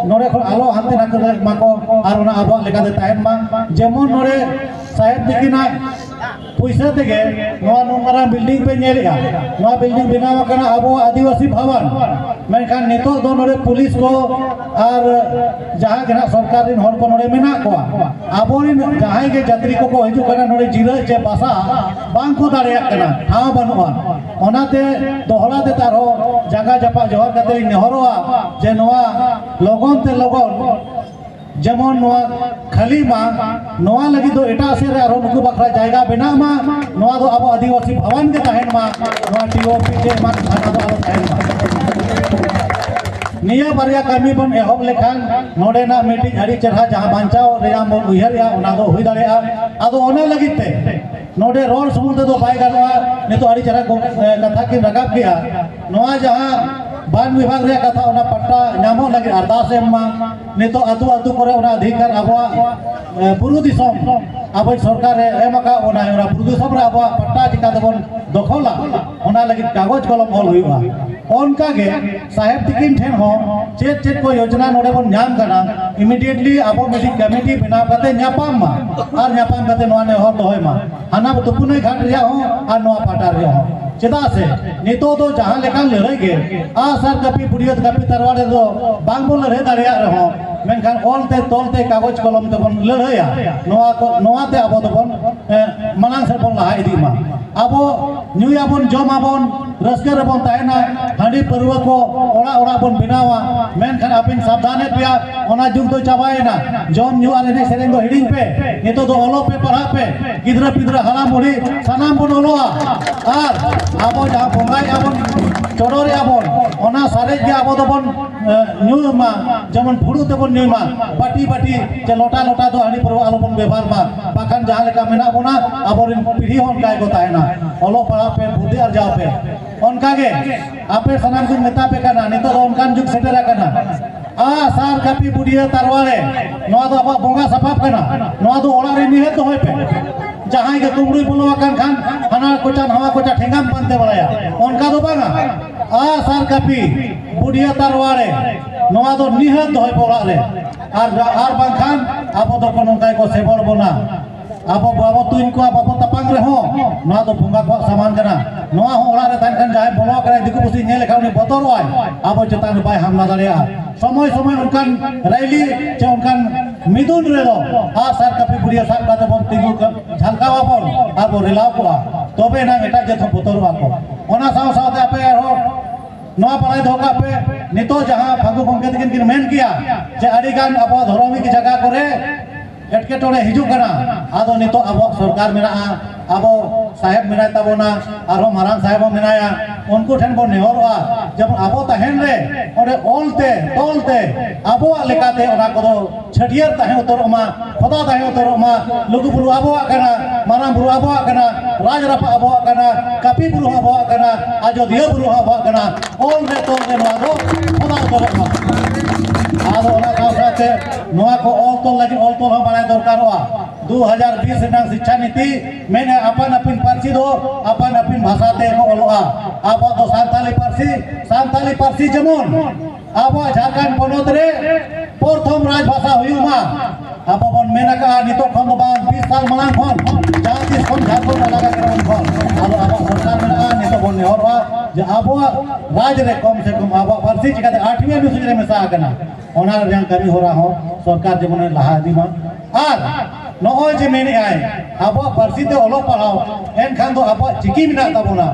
ᱱᱚᱰᱮ ᱠᱷᱚᱱ ᱟᱞᱚ ᱦᱟᱱᱛᱮ ᱱᱟᱛᱮ ᱫᱟᱲᱮᱭᱟᱜ ᱢᱟᱠᱚ ᱟᱨ ᱚᱱᱟ ᱟᱵᱚᱣᱟᱜ ᱞᱮᱠᱟᱛᱮ ᱛᱟᱦᱮᱱ ᱢᱟ᱾ ᱡᱮᱢᱚᱱ ᱱᱚᱰᱮ ᱥᱟᱦᱮᱵᱽ ᱛᱤᱠᱤᱱᱟᱜ ᱯᱩᱭᱥᱟᱹ ᱛᱮᱜᱮ ᱱᱚᱣᱟ ᱱᱩᱱ ᱢᱟᱨᱟᱝ ᱵᱤᱞᱰᱤᱝ ᱯᱮ ᱧᱮᱞᱮᱜᱼᱟ᱾ ᱱᱚᱣᱟ ᱵᱤᱞᱰᱤᱝ ᱵᱮᱱᱟᱣ ᱟᱠᱟᱱᱟ ᱟᱵᱚ ᱟᱹᱫᱤᱵᱟᱹᱥᱤ ᱵᱷᱚᱵᱚᱱ, ᱢᱮᱱᱠᱷᱟᱱ ᱱᱤᱛᱚᱜ ᱫᱚ ᱱᱚᱰᱮ ᱯᱩᱞᱤᱥ ᱠᱚ ᱟᱨ ᱡᱟᱦᱟᱸ ᱜᱮ ᱱᱟᱦᱟᱜ ᱥᱚᱨᱠᱟᱨ ᱨᱮᱱ ᱦᱚᱲ ᱠᱚ ᱱᱚᱰᱮ ᱢᱮᱱᱟᱜ ᱠᱚᱣᱟ, ᱟᱵᱚᱨᱮᱱ ᱡᱟᱦᱟᱸᱭ ᱜᱮ ᱡᱟᱛᱨᱤ ᱠᱚᱠᱚ ᱦᱤᱡᱩᱜ ᱠᱟᱱᱟ ᱱᱚᱰᱮ ᱡᱤᱨᱟᱹᱜ ᱪᱮ ᱵᱟᱥᱟ ᱵᱟᱝ ᱠᱚ ᱫᱟᱲᱮᱭᱟᱜ ᱠᱟᱱᱟ, ᱴᱷᱟᱶ ᱵᱟᱹᱱᱩᱜᱼᱟ᱾ ᱚᱱᱟᱛᱮ ᱫᱚᱦᱲᱟ ᱛᱮ ᱟᱨᱦᱚᱸ ᱡᱟᱸᱜᱟ ᱡᱟᱯᱟᱜ ᱡᱚᱦᱟᱨ ᱠᱟᱛᱮ ᱤᱧ ᱱᱮᱦᱚᱨᱚᱜᱼᱟ ᱡᱮ ᱱᱚᱣᱟ ᱞᱚᱜᱚᱱ ᱛᱮ ᱞᱚᱜᱚᱱ ᱡᱮᱢᱚᱱ ᱱᱚᱣᱟ ᱠᱷᱟᱹᱞᱤ ᱢᱟ, ᱱᱚᱣᱟ ᱞᱟᱹᱜᱤᱫ ᱫᱚ ᱮᱴᱟᱜ ᱥᱮᱫ ᱨᱮ ᱟᱨᱦᱚᱸ ᱱᱩᱠᱩ ᱵᱟᱠᱷᱨᱟ ᱡᱟᱭᱜᱟ ᱵᱮᱱᱟᱜ ᱢᱟ, ᱱᱚᱣᱟ ᱫᱚ ᱟᱵᱚ ᱟᱹᱫᱤᱵᱟᱹᱥᱤ ᱵᱷᱚᱵᱚᱱ ᱜᱮ ᱛᱟᱦᱮᱱ ᱢᱟ, ᱱᱚᱣᱟ ᱴᱤ ᱳ ᱯᱤ ᱪᱮ ᱮᱢᱟᱱ ᱛᱷᱟᱱᱟ ᱫᱚ ᱟᱞᱚ ᱛᱟᱦᱮᱱ ᱢᱟ᱾ ᱱᱤᱭᱟᱹ ᱵᱟᱨᱭᱟ ᱠᱟᱹᱢᱤ ᱵᱚᱱ ᱮᱦᱚᱵ ᱞᱮᱠᱷᱟᱱ ᱱᱚᱰᱮᱱᱟᱜ ᱢᱤᱫᱴᱤᱡ ᱟᱹᱰᱤ ᱪᱮᱦᱨᱟ ᱡᱟᱦᱟᱸ ᱵᱟᱧᱪᱟᱣ ᱨᱮᱭᱟᱜ ᱵᱚᱱ ᱩᱭᱦᱟᱹᱨᱮᱜᱼᱟ, ᱚᱱᱟ ᱫᱚ ᱦᱩᱭ ᱫᱟᱲᱮᱭᱟᱜᱼᱟ᱾ ᱟᱫᱚ ᱚᱱᱟ ᱞᱟᱹᱜᱤᱫ ᱛᱮ ᱱᱚᱰᱮ ᱨᱚᱲ ᱥᱩᱢᱩᱝ ᱛᱮᱫᱚ ᱵᱟᱭ ᱜᱟᱱᱚᱜᱼᱟ᱾ ᱱᱤᱛᱚᱜ ᱟᱹᱰᱤ ᱪᱮᱦᱨᱟ ᱠᱚ, ᱮ, ᱠᱟᱛᱷᱟ ᱠᱤᱱ ᱨᱟᱠᱟᱵ ᱠᱮᱜᱼᱟ᱾ ᱱᱚᱣᱟ ᱡᱟᱦᱟᱸ ᱵᱟᱱ ᱵᱤᱵᱷᱟᱜᱽ ᱨᱮᱭᱟᱜ ᱠᱟᱛᱷᱟ, ᱚᱱᱟ ᱯᱟᱴᱴᱟ ᱧᱟᱢᱚᱜ ᱞᱟᱹᱜᱤᱫ ᱟᱨᱫᱟᱥ ᱮᱢ ᱢᱟ᱾ ᱱᱤᱛᱚᱜ ᱟᱹᱛᱩ ᱟᱹᱛᱩ ᱠᱚᱨᱮ ᱚᱱᱟ ᱚᱫᱷᱤᱠᱟᱨ ᱟᱵᱚᱣᱟᱜ, ᱮ, ᱵᱩᱨᱩ ᱫᱤᱥᱚᱢ ᱟᱵᱚ ᱥᱚᱨᱠᱟᱨᱮ ᱮᱢ ᱟᱠᱟᱫ ᱵᱚᱱᱟ, ᱚᱱᱟ ᱵᱩᱨᱩ ᱫᱤᱥᱚᱢ ᱨᱮ ᱟᱵᱚᱣᱟᱜ ᱯᱟᱴᱴᱟ ᱪᱤᱠᱟ ᱛᱮᱵᱚᱱ ᱫᱚᱠᱷᱚᱞᱟ, ᱚᱱᱟ ᱞᱟᱹᱜᱤᱫ ᱠᱟᱜᱚᱡᱽ ᱠᱚᱞᱚᱢ ᱚᱞ ᱦᱩᱭᱩᱜᱼᱟ᱾ ᱚᱱᱠᱟ ᱜᱮ ᱥᱟᱦᱮᱵᱽ ᱛᱤᱠᱤᱱ ᱴᱷᱮᱱ ᱦᱚᱸ ᱪᱮᱫ ᱪᱮᱫ ᱠᱚ ᱭᱳᱡᱽᱱᱟ ᱱᱚᱰᱮ ᱵᱚᱱ ᱧᱟᱢ ᱠᱟᱱᱟ, immediately ᱟᱵᱚ ᱢᱤᱫᱴᱤᱡ ᱠᱚᱢᱤᱴᱤ ᱵᱮᱱᱟᱣ ᱠᱟᱛᱮ ᱧᱟᱯᱟᱢ ᱢᱟ ᱟᱨ ᱧᱟᱯᱟᱢ ᱠᱟᱛᱮ ᱱᱚᱣᱟ ᱱᱮᱦᱚᱨ ᱫᱚᱦᱚᱭ ᱢᱟ, ᱦᱟᱱᱟ ᱛᱩᱯᱩᱱᱟᱹᱭ ᱜᱷᱟᱴ ᱨᱮᱭᱟᱜ ᱦᱚᱸ ᱟᱨ ᱱᱚᱣᱟ ᱯᱟᱦᱴᱟ ᱨᱮᱭᱟᱜ ᱦᱚᱸ᱾ ᱪᱮᱫᱟᱜ ᱥᱮ ᱱᱤᱛᱚᱜ ᱫᱚ ᱡᱟᱦᱟᱸ ᱞᱮᱠᱟᱱ ᱞᱟᱹᱲᱦᱟᱹᱭ ᱜᱮ ᱟᱜᱼᱥᱟᱨ ᱠᱟᱹᱯᱤ ᱵᱩᱰᱤᱭᱟᱹᱛ ᱠᱟᱹᱯᱤ ᱛᱟᱨᱣᱟᱲ ᱨᱮᱫᱚ ᱵᱟᱝ ᱵᱚᱱ ᱞᱟᱹᱲᱦᱟᱹᱭ ᱫᱟᱲᱮᱭᱟᱜ ᱨᱮᱦᱚᱸ, ᱢᱮᱱᱠᱷᱟᱱ ᱚᱞ ᱛᱮ ᱛᱚᱞ ᱛᱮ ᱠᱟᱜᱚᱡᱽ ᱠᱚᱞᱚᱢ ᱛᱮᱵᱚᱱ ᱞᱟᱹᱲᱦᱟᱹᱭᱟ᱾ ᱱᱚᱣᱟ ᱠᱚ, ᱱᱚᱣᱟ ᱛᱮ ᱟᱵᱚ ᱫᱚᱵᱚᱱ, ᱮ, ᱢᱟᱲᱟᱝ ᱥᱮᱫ ᱵᱚᱱ ᱞᱟᱦᱟ ᱤᱫᱤᱜ ᱢᱟ᱾ ᱟᱵᱚ ᱧᱩᱭᱟᱵᱚᱱ, ᱡᱚᱢᱟᱵᱚᱱ, ᱨᱟᱹᱥᱠᱟᱹ ᱨᱮᱵᱚᱱ ᱛᱟᱦᱮᱱᱟ, ᱦᱟᱺᱰᱤ ᱯᱟᱹᱨᱣᱟᱹ ᱠᱚ ᱚᱲᱟᱜ ᱚᱲᱟᱜ ᱵᱚᱱ ᱵᱮᱱᱟᱣᱟ᱾ ᱢᱮᱱᱠᱷᱟᱱ ᱟᱯᱮᱧ ᱥᱟᱵᱫᱷᱟᱱᱮᱫ ᱯᱮᱭᱟ, ᱚᱱᱟ ᱡᱩᱜᱽ ᱫᱚ ᱪᱟᱵᱟᱭᱮᱱᱟ᱾ ᱡᱚᱢ ᱧᱩ ᱟᱨ ᱮᱱᱮᱡ ᱥᱮᱨᱮᱧ ᱫᱚ ᱦᱤᱲᱤᱧ ᱯᱮ᱾ ᱱᱤᱛᱚᱜ ᱫᱚ ᱚᱞᱚᱜ ᱯᱮ, ᱯᱟᱲᱦᱟᱜ ᱯᱮ, ᱜᱤᱫᱽᱨᱟᱹ ᱯᱤᱫᱽᱨᱟᱹ ᱦᱟᱲᱟᱢ ᱵᱩᱲᱦᱤ ᱥᱟᱱᱟᱢ ᱵᱚᱱ ᱚᱞᱚᱜᱼᱟ᱾ ᱟᱨ ᱟᱵᱚ ᱡᱟᱦᱟᱸ ᱵᱚᱸᱜᱟᱭᱮᱫᱼᱟ ᱵᱚᱱ, ᱪᱚᱰᱚᱨᱮᱫᱼᱟ ᱵᱚᱱ, ᱚᱱᱟ ᱥᱟᱨᱮᱡ ᱜᱮ ᱟᱵᱚ ᱫᱚᱵᱚᱱ ᱮ, ᱧᱩ ᱢᱟ, ᱡᱮᱢᱚᱱ ᱯᱷᱩᱲᱩᱜ ᱛᱮᱵᱚᱱ ᱧᱩᱭ ᱢᱟ, ᱵᱟᱹᱴᱤ ᱵᱟᱹᱴᱤ ᱪᱮ ᱞᱚᱴᱟ ᱞᱚᱴᱟ ᱫᱚ ᱦᱟᱺᱰᱤ ᱯᱟᱹᱨᱣᱟᱹ ᱟᱞᱚᱵᱚᱱ ᱵᱮᱵᱚᱦᱟᱨ ᱢᱟ᱾ ᱵᱟᱠᱷᱟᱱ ᱡᱟᱦᱟᱸ ᱞᱮᱠᱟ ᱢᱮᱱᱟᱜ ᱵᱚᱱᱟ, ᱟᱵᱚᱨᱮᱱ ᱯᱤᱲᱦᱤ ᱦᱚᱸ ᱚᱱᱠᱟ ᱜᱮᱠᱚ ᱛᱟᱦᱮᱱᱟ᱾ ᱚᱞᱚᱜ ᱯᱟᱲᱦᱟᱜ ᱯᱮ, ᱵᱩᱫᱽᱫᱷᱤ ᱟᱨᱡᱟᱣ ᱯᱮ᱾ ᱚᱱᱠᱟᱜᱮ ᱟᱯᱮ ᱥᱟᱱᱟᱢ ᱠᱚᱧ ᱢᱮᱛᱟ ᱯᱮ ᱠᱟᱱᱟ, ᱱᱤᱛᱚᱜ ᱫᱚ ᱚᱱᱠᱟᱱ ᱡᱩᱜᱽ ᱥᱮᱴᱮᱨ ᱟᱠᱟᱱᱟ᱾ ᱟᱜ ᱥᱟᱨ ᱠᱟᱹᱯᱤ ᱵᱩᱰᱤᱭᱟᱹ ᱛᱟᱨᱣᱟᱲᱮ, ᱱᱚᱣᱟ ᱫᱚ ᱟᱵᱚᱣᱟᱜ ᱵᱚᱸᱜᱟ ᱥᱟᱯᱟᱵ ᱠᱟᱱᱟ᱾ ᱱᱚᱣᱟ ᱫᱚ ᱚᱲᱟᱜ ᱨᱮ ᱱᱤᱦᱟᱹᱛ ᱫᱚᱦᱚᱭ ᱯᱮ᱾ ᱡᱟᱦᱟᱸᱭ ᱜᱮ ᱠᱩᱢᱵᱽᱲᱩᱭ ᱵᱚᱞᱚ ᱟᱠᱟᱱ ᱠᱷᱟᱱ, ᱦᱟᱱᱟ ᱠᱚᱪᱟ ᱱᱟᱣᱟ ᱠᱚᱪᱟ ᱴᱷᱮᱸᱜᱟᱢ ᱯᱟᱱᱛᱮ ᱵᱟᱲᱟᱭᱟ, ᱚᱱᱠᱟ ᱫᱚ ᱵᱟᱝᱟ᱾ ᱟᱜ ᱥᱟᱨ ᱠᱟᱹᱯᱤ ᱵᱩᱰᱤᱭᱟᱹ ᱛᱟᱨᱣᱟᱲᱮ, ᱱᱚᱣᱟ ᱫᱚ ᱱᱤᱦᱟᱹᱛ ᱫᱚᱦᱚᱭ ᱯᱮ ᱚᱲᱟᱜ ᱨᱮ᱾ ᱟᱨ, ᱟᱨ ᱵᱟᱝᱠᱷᱟᱱ ᱟᱵᱚ ᱫᱚᱠᱚ ᱱᱚᱝᱠᱟ ᱜᱮᱠᱚ ᱥᱮᱵᱚᱲ ᱵᱚᱱᱟ᱾ ᱟᱵᱚ ᱵᱟᱵᱚ ᱛᱩᱧ ᱠᱚᱣᱟ, ᱵᱟᱵᱚ ᱛᱟᱯᱟᱢ ᱨᱮᱦᱚᱸ, ᱱᱚᱣᱟ ᱫᱚ ᱵᱚᱸᱜᱟ ᱠᱚᱣᱟᱜ ᱥᱟᱢᱟᱱ ᱠᱟᱱᱟ᱾ ᱱᱚᱣᱟ ᱦᱚᱸ ᱚᱲᱟᱜ ᱨᱮ ᱛᱟᱦᱮᱱ ᱠᱷᱟᱱ ᱡᱟᱦᱟᱸᱭ ᱵᱚᱞᱚ ᱟᱠᱟᱱᱟᱭ, ᱫᱤᱠᱩ ᱯᱩᱥᱤ ᱧᱮᱞ ᱞᱮᱠᱷᱟᱱ ᱩᱱᱤ ᱵᱚᱛᱚᱨᱚᱜᱼᱟᱭ, ᱟᱵᱚ ᱪᱮᱛᱟᱱ ᱨᱮ ᱵᱟᱭ ᱦᱟᱢᱞᱟ ᱫᱟᱲᱮᱭᱟᱜᱼᱟ᱾ ᱥᱚᱢᱚᱭ ᱥᱚᱢᱚᱭ ᱚᱱᱠᱟᱱ ᱨᱮᱞᱤ ᱪᱮ ᱚᱱᱠᱟᱱ ᱢᱤᱫᱩᱱ ᱨᱮᱫᱚ ᱟᱜ ᱥᱟᱨ ᱠᱟᱹᱯᱤ ᱵᱩᱰᱤᱭᱟᱹ ᱥᱟᱵ ᱠᱟᱛᱮ ᱵᱚᱱ ᱛᱤᱸᱜᱩ ᱠᱚ-, ᱡᱷᱟᱞᱠᱟᱣ ᱟᱵᱚᱱ ᱟᱨ ᱵᱚᱱ ᱨᱮᱞᱟᱣ ᱠᱚᱜᱼᱟ, ᱛᱚᱵᱮ ᱮᱱᱟᱝ ᱮᱴᱟᱜ ᱡᱟᱹᱛ ᱦᱚᱸ ᱵᱚᱛᱚᱨᱚᱜᱼᱟ ᱠᱚ᱾ ᱚᱱᱟ ᱥᱟᱶ ᱥᱟᱶᱛᱮ ᱟᱯᱮ ᱟᱨᱦᱚᱸ ᱱᱚᱣᱟ ᱵᱟᱲᱟᱭ ᱫᱚᱦᱚ ᱠᱟᱜ ᱯᱮ, ᱱᱤᱛᱚᱜ ᱡᱟᱦᱟᱸ ᱯᱷᱟᱹᱜᱩ ᱜᱚᱢᱠᱮ ᱛᱟᱹᱠᱤᱱ ᱠᱤᱱ ᱢᱮᱱ ᱠᱮᱭᱟ ᱡᱮ ᱟᱹᱰᱤ ᱜᱟᱱ ᱟᱵᱚᱣᱟᱜ ᱫᱷᱚᱨᱚᱢᱤᱠ ᱡᱟᱭᱜᱟ ᱠᱚᱨᱮ ᱮᱴᱠᱮᱴᱚᱬᱮ ᱦᱤᱡᱩᱜ ᱠᱟᱱᱟ᱾ ᱟᱫᱚ ᱱᱤᱛᱚᱜ ᱟᱵᱚᱣᱟᱜ ᱥᱚᱨᱠᱟᱨ ᱢᱮᱱᱟᱜᱼᱟ, ᱟᱵᱚ ᱥᱟᱦᱮᱵᱽ ᱢᱮᱱᱟᱭ ᱛᱟᱵᱚᱱᱟ, ᱟᱨᱦᱚᱸ ᱢᱟᱨᱟᱝ ᱥᱟᱦᱮᱵᱽ ᱦᱚᱸ ᱢᱮᱱᱟᱭᱟ᱾ ᱩᱱᱠᱩ ᱴᱷᱮᱱ ᱵᱚᱱ ᱱᱮᱦᱚᱨᱚᱜᱼᱟ, ᱡᱮᱢᱚᱱ ᱟᱵᱚ ᱛᱟᱦᱮᱱ ᱨᱮ ᱚᱸᱰᱮ ᱚᱞ ᱛᱮ, ᱛᱚᱞ ᱛᱮ ᱟᱵᱚᱣᱟᱜ ᱞᱮᱠᱟᱛᱮ ᱚᱱᱟ ᱠᱚᱫᱚ ᱪᱷᱟᱹᱴᱭᱟᱹᱨ ᱛᱟᱦᱮᱸ ᱩᱛᱟᱹᱨᱚᱜ ᱢᱟ, ᱠᱷᱚᱫᱟ ᱛᱟᱦᱮᱸ ᱩᱛᱟᱹᱨᱚᱜ ᱢᱟ, ᱞᱩᱜᱩᱵᱩᱨᱩ ᱟᱵᱚᱣᱟᱜ ᱠᱟᱱᱟ, ᱢᱟᱨᱟᱝ ᱵᱩᱨᱩ ᱟᱵᱚᱣᱟᱜ ᱠᱟᱱᱟ, ᱨᱟᱡᱽ ᱨᱟᱯᱟᱜ ᱟᱵᱚᱣᱟᱜ ᱠᱟᱱᱟ, ᱠᱟᱹᱯᱤ ᱵᱩᱨᱩ ᱦᱚᱸ ᱟᱵᱚᱣᱟᱜ ᱠᱟᱱᱟ, ᱟᱡᱚᱫᱤᱭᱟᱹ ᱵᱩᱨᱩ ᱦᱚᱸ ᱟᱵᱚᱣᱟᱜ ᱠᱟᱱᱟ᱾ ᱚᱞ ᱨᱮ ᱛᱚᱞ ᱨᱮ ᱱᱚᱣᱟ ᱫᱚ ᱠᱷᱚᱫᱟ ᱩᱛᱟᱹᱨᱚᱜ ᱢᱟ᱾ ᱟᱫᱚ ᱚᱱᱟ ᱥᱟᱶ ᱥᱟᱶᱛᱮ ᱱᱚᱣᱟ ᱠᱚ ᱚᱞ ᱛᱚᱞ ᱞᱟᱹᱜᱤᱫ ᱚᱞ ᱛᱚᱞ ᱦᱚᱸ ᱵᱟᱲᱟᱭ ᱫᱚᱨᱠᱟᱨᱚᱜᱼᱟ᱾ ᱫᱩ ᱦᱟᱡᱟᱨ ᱵᱤᱥ ᱨᱮᱱᱟᱜ ᱥᱤᱪᱪᱷᱟ ᱱᱤᱛᱤ ᱢᱮᱱᱮᱫᱼᱟ, ᱟᱯᱟᱱ ᱟᱹᱯᱤᱱ ᱯᱟᱹᱨᱥᱤ ᱫᱚ ᱟᱯᱟᱱ ᱟᱹᱯᱤᱱ ᱵᱷᱟᱥᱟ ᱛᱮ ᱠᱚ ᱚᱞᱚᱜᱼᱟ᱾ ᱟᱵᱚᱣᱟᱜ ᱫᱚ ᱥᱟᱱᱛᱟᱞᱤ ᱯᱟᱹᱨᱥᱤ, ᱥᱟᱱᱛᱟᱞᱤ ᱯᱟᱹᱨᱥᱤ ᱡᱮᱢᱚᱱ ᱟᱵᱚᱣᱟᱜ ᱡᱷᱟᱲᱠᱷᱚᱸᱰ ᱯᱚᱱᱚᱛ ᱨᱮ ᱯᱨᱚᱛᱷᱚᱢ ᱨᱟᱡᱽ ᱵᱷᱟᱥᱟ ᱦᱩᱭᱩᱜ ᱢᱟ᱾ ᱟᱵᱚ ᱵᱚᱱ ᱢᱮᱱ ᱟᱠᱟᱫᱼᱟ, ᱱᱤᱛᱚᱜ ᱠᱷᱚᱱ ᱫᱚ ᱵᱟᱝ, ᱵᱤᱥ ᱥᱟᱞ ᱢᱟᱲᱟᱝ ᱠᱷᱚᱱ, ᱡᱟᱦᱟᱸ ᱛᱤᱥ ᱠᱷᱚᱱ ᱡᱷᱟᱲᱠᱷᱚᱸᱰ ᱟᱞᱟᱜ ᱟᱠᱟᱱᱟ ᱩᱱ ᱠᱷᱚᱱ᱾ ᱟᱫᱚ ᱟᱵᱚᱣᱟᱜ ᱥᱚᱨᱠᱟᱨ ᱢᱮᱱᱟᱜᱼᱟ, ᱱᱤᱛᱚᱜ ᱵᱚᱱ ᱱᱮᱦᱚᱨᱚᱜᱼᱟ ᱡᱮ ᱟᱵᱚᱣᱟᱜ ᱨᱟᱡᱽ ᱨᱮ ᱠᱚᱢ ᱥᱮ ᱠᱚᱢ ᱟᱵᱚᱣᱟᱜ ᱯᱟᱹᱨᱥᱤ ᱪᱤᱠᱟᱹᱛᱮ ᱟᱴᱷᱣᱤ ᱚᱱᱩᱥᱩᱪᱤ ᱨᱮ ᱢᱮᱥᱟ ᱟᱠᱟᱱᱟ, ᱚᱱᱟ ᱨᱮᱱᱟᱜ ᱠᱟᱹᱢᱤ ᱦᱚᱨᱟ ᱦᱚᱸ ᱥᱚᱨᱠᱟᱨ ᱡᱮᱢᱚᱱᱮ ᱞᱟᱦᱟ ᱤᱫᱤ ᱢᱟ᱾ ᱟᱨ ᱱᱚᱜᱼᱚᱭ ᱡᱮ ᱢᱮᱱᱮᱫᱼᱟᱭ ᱟᱵᱚᱣᱟᱜ ᱯᱟᱹᱨᱥᱤ ᱛᱮ ᱚᱞᱚᱜ ᱯᱟᱲᱦᱟᱣ, ᱮᱱᱠᱷᱟᱱ ᱫᱚ ᱟᱵᱚᱣᱟᱜ ᱪᱤᱠᱤ ᱢᱮᱱᱟᱜ ᱛᱟᱵᱚᱱᱟ,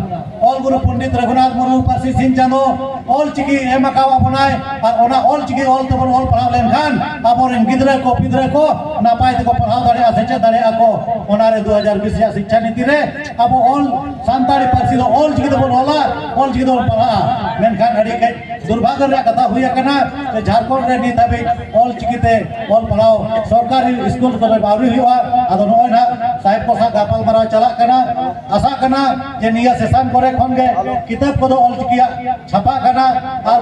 ᱚᱞ ᱜᱩᱨᱩ ᱯᱚᱱᱰᱤᱛ ᱨᱚᱜᱷᱩᱱᱟᱛᱷ ᱢᱩᱨᱢᱩ ᱯᱟᱹᱨᱥᱤ ᱥᱤᱧ ᱪᱟᱸᱫᱚ ᱚᱞ ᱪᱤᱠᱤ ᱮᱢ ᱟᱠᱟᱣᱟᱫ ᱵᱚᱱᱟᱭ, ᱟᱨ ᱚᱱᱟ ᱚᱞ ᱪᱤᱠᱤ ᱚᱞ ᱛᱮᱵᱚᱱ ᱚᱞ ᱯᱟᱲᱦᱟᱣ ᱞᱮᱱᱠᱷᱟᱱ ᱟᱵᱚᱨᱮᱱ ᱜᱤᱫᱽᱨᱟᱹ ᱠᱚ ᱯᱤᱫᱽᱨᱟᱹ ᱠᱚ ᱱᱟᱯᱟᱭ ᱛᱮᱠᱚ ᱯᱟᱲᱦᱟᱣ ᱫᱟᱲᱮᱭᱟᱜᱼᱟ, ᱥᱮᱪᱮᱫ ᱫᱟᱲᱮᱭᱟᱜᱼᱟ ᱠᱚ᱾ ᱚᱱᱟᱨᱮ ᱫᱩ ᱦᱟᱡᱟᱨ ᱵᱤᱥ ᱨᱮᱭᱟᱜ ᱥᱤᱠᱪᱷᱟ ᱱᱤᱛᱤ ᱨᱮ ᱟᱵᱚ ᱚᱞ ᱥᱟᱱᱛᱟᱲᱤ ᱯᱟᱹᱨᱥᱤ ᱫᱚ ᱚᱞ ᱪᱤᱠᱤ ᱛᱮᱵᱚᱱ ᱚᱞᱟ, ᱚᱞ ᱪᱤᱠᱤ ᱛᱮᱵᱚᱱ ᱯᱟᱲᱦᱟᱜᱼᱟ᱾ ᱢᱮᱱᱠᱷᱟᱱ ᱟᱹᱰᱤ ᱠᱟᱹᱡ ᱫᱩᱨᱵᱷᱟᱜᱽᱜᱚ ᱨᱮᱭᱟᱜ ᱠᱟᱛᱷᱟ ᱦᱩᱭ ᱟᱠᱟᱱᱟ ᱡᱮ ᱡᱷᱟᱲᱠᱷᱚᱸᱰ ᱨᱮ ᱱᱤᱛ ᱦᱟᱹᱵᱤᱡ ᱚᱞ ᱪᱤᱠᱤ ᱛᱮ ᱚᱞ ᱯᱟᱲᱦᱟᱣ ᱥᱚᱨᱠᱟᱨᱤ ᱥᱠᱩᱞ ᱠᱚᱨᱮ ᱟᱹᱣᱨᱤ ᱦᱩᱭᱩᱜᱼᱟ᱾ ᱟᱫᱚ ᱱᱚᱜᱼᱚᱭ ᱱᱟᱦᱟᱜ ᱥᱟᱦᱮᱵᱽ ᱠᱚ ᱥᱟᱶ ᱜᱟᱯᱟᱞ ᱢᱟᱨᱟᱣ ᱪᱟᱞᱟᱜ ᱠᱟᱱᱟ᱾ ᱟᱥᱟᱜ ᱠᱟᱱᱟ ᱡᱮ ᱱᱤᱭᱟᱹ ᱥᱮᱥᱚᱱ ᱠᱚᱨᱮ ᱠᱷᱚᱱ ᱜᱮ ᱠᱤᱛᱟᱹᱵ ᱠᱚᱫᱚ ᱚᱞ ᱪᱤᱠᱤᱭᱟᱜ ᱪᱷᱟᱯᱟᱜ ᱠᱟᱱᱟ, ᱟᱨ